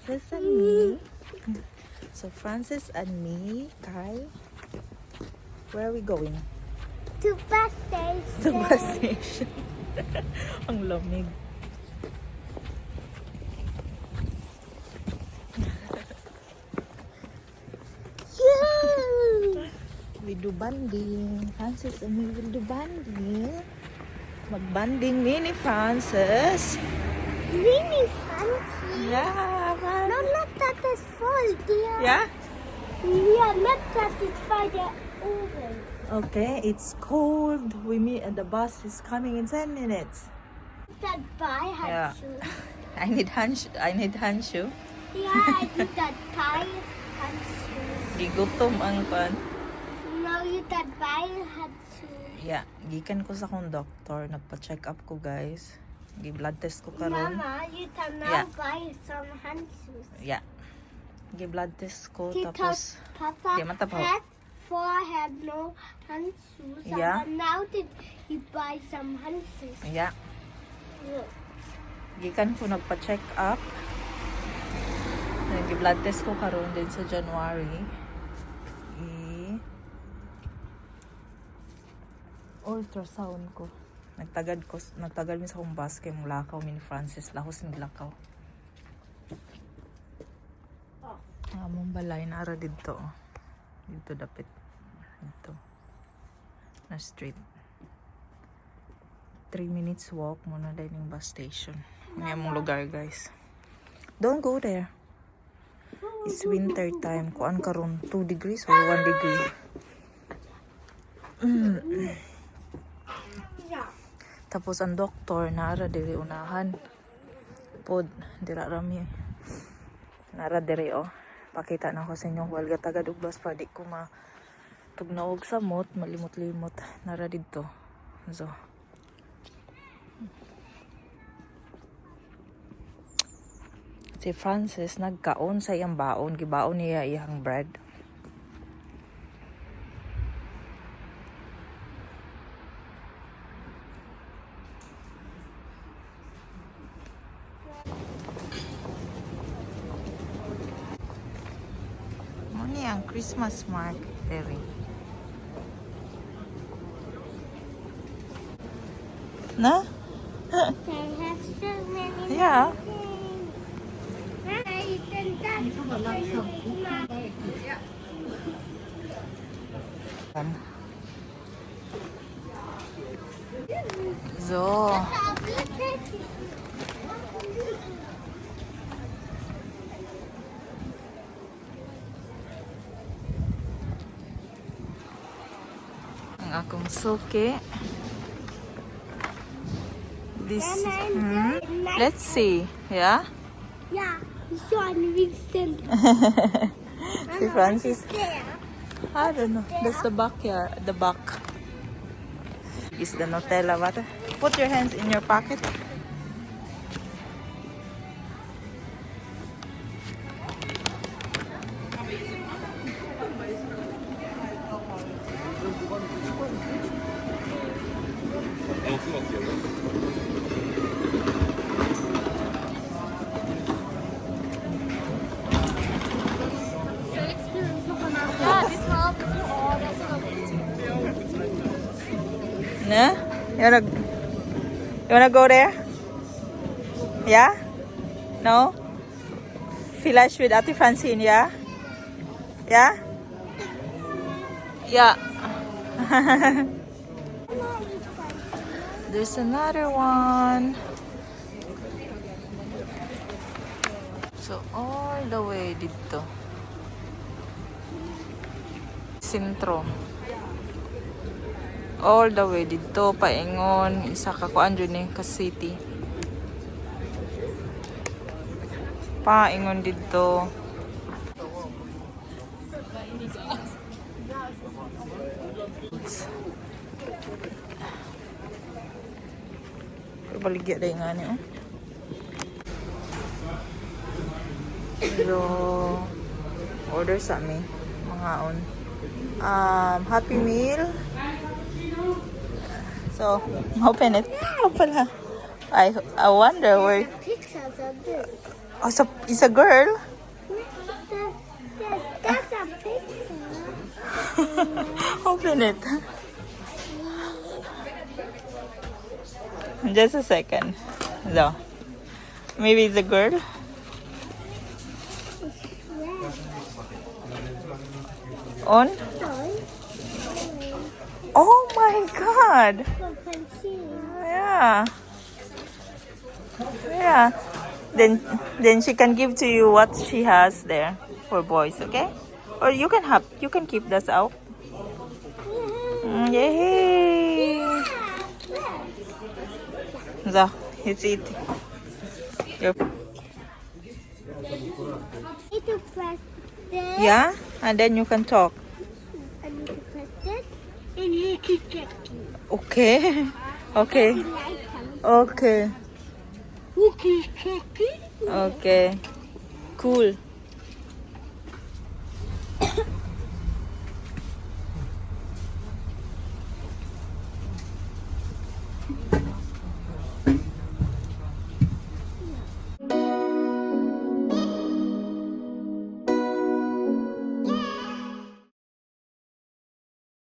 Francis and me. So Francis and me, Kai, where are we going? To bus station. The bus station. Ang lamig. Yeah. We do banding. Francis and me will do banding. Magbanding mini Francis. Really fancy. Yeah, No, not that is full, dear. Yeah? Yeah, not satisfied at all. Okay, it's cold. We meet and the bus is coming in 10 minutes. That buy had shoes. I need handshoe. Yeah, I did that buy had shoes. Gigutom ang pan. No, you that buy had shoes. Yeah, gikan ko sa akong doctor, nagpa-check up ko, guys. Gi-blood test ko karon. Mama, you can now buy some hand shoes. Yeah. Gi-blood test ko Because tapos Papa Di man tapaw. had four had no hand shoes. Yeah. But now did he buy some hand shoes? Yeah, Look. gikan ko nagpa-check up. Nag-blood test ko karon din sa January. I ultrasound ko. Nagtagad mi sa akong bus kay mulakaw mi ni Francis, lahos ni lakaw. Among balay nara didto, oh. Didto dapit. Didto. Na street. 3 minutes walk mo na dahil yung bus station. May among lugar, guys. Don't go there. It's winter time. Kuan karon 2 degrees or 1 degree. Yeah. Tapos ang doktor nara diri unahan. Pod dira rami. Nara diri, oh. Pakita na ko sa inyo while gatagad og bus pa di ko ma tugnaog sa mot, malimot-limot nara didto. So si Francis nagkaon sa iyang baon, gibaon niya iyang bread. Mo ni ang Christmas market diri. Na? They have so many things. I eaten that. So, ang akong suki. This, Let's see. Yeah? Yeah, Sean Winston. Si Francis. There. I don't know. That's the backyard. The back. Is the Nutella butter. Put your hands in your pocket. Na? You wanna go there? Yeah? No? Flash with Ate Francine, yeah? Yeah? Yeah. There's another one. So all the way dito. Sentro. All the way dito paingon isa ka kuan jud ni ka city. Paingon dito. Pero baligya dahil nga ni, oh. So, order sa mi mga on. Happy Meal. So, open it. Ah, pala. I wonder where Pictures of this. Oh, so it's a girl. That's a picture. Open it. Just a second. So, maybe it's a girl. Yeah. On? Toy. Oh my God! For fancy. Yeah. Then she can give to you what she has there for boys, okay? Or you can keep this out. Yay! So, it's it. Your, Need to press this. Yeah, and then you can talk. I need to press this. And you can check it. Okay. Okay. Like them. Okay. You can check it. Okay. Cool.